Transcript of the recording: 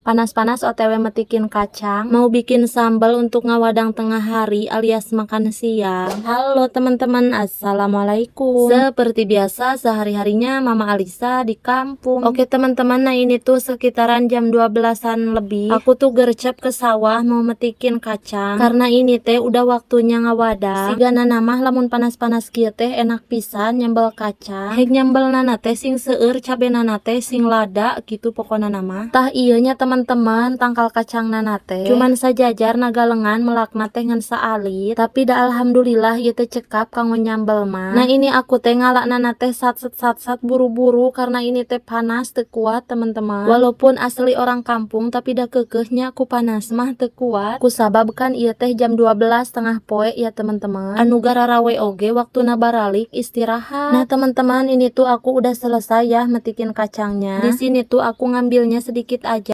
Panas-panas OTW metikin kacang. Mau bikin sambal untuk ngawadang tengah hari alias makan siang. Halo teman-teman, assalamualaikum. Seperti biasa sehari-harinya Mama Alisa di kampung. Oke teman-teman, nah ini tuh sekitaran jam 12-an lebih. Aku tuh gercep ke sawah mau metikin kacang. Karena ini teh udah waktunya ngawadang. Sigana mah lamun panas-panas kieu teh enak pisan nyambel kacang. Hek nyambelna teh sing seueur cabe, teh sing lada gitu pokona mah. Tah, ieu nya teman-teman, tangkal kacang nana teh cuman sajajar nagalengan, melakna teh ngan saalit, tapi dah alhamdulillah ieu teh cekap kanggo nyambel mah. Nah, ini aku teh ngalakna teh sat set sat sat buru-buru karena ini teh panas teu kuat, teman-teman. Walaupun asli orang kampung, tapi dah keukeuhnya ku panas mah teu kuat, kusabab kan ieu teh jam 12 tengah poe ya, teman-teman. Anu gararawe oge waktuna baralik istirahat. Nah teman-teman, ini tuh aku udah selesai ya metikin kacangnya. Di sini tuh aku ngambilnya sedikit aja.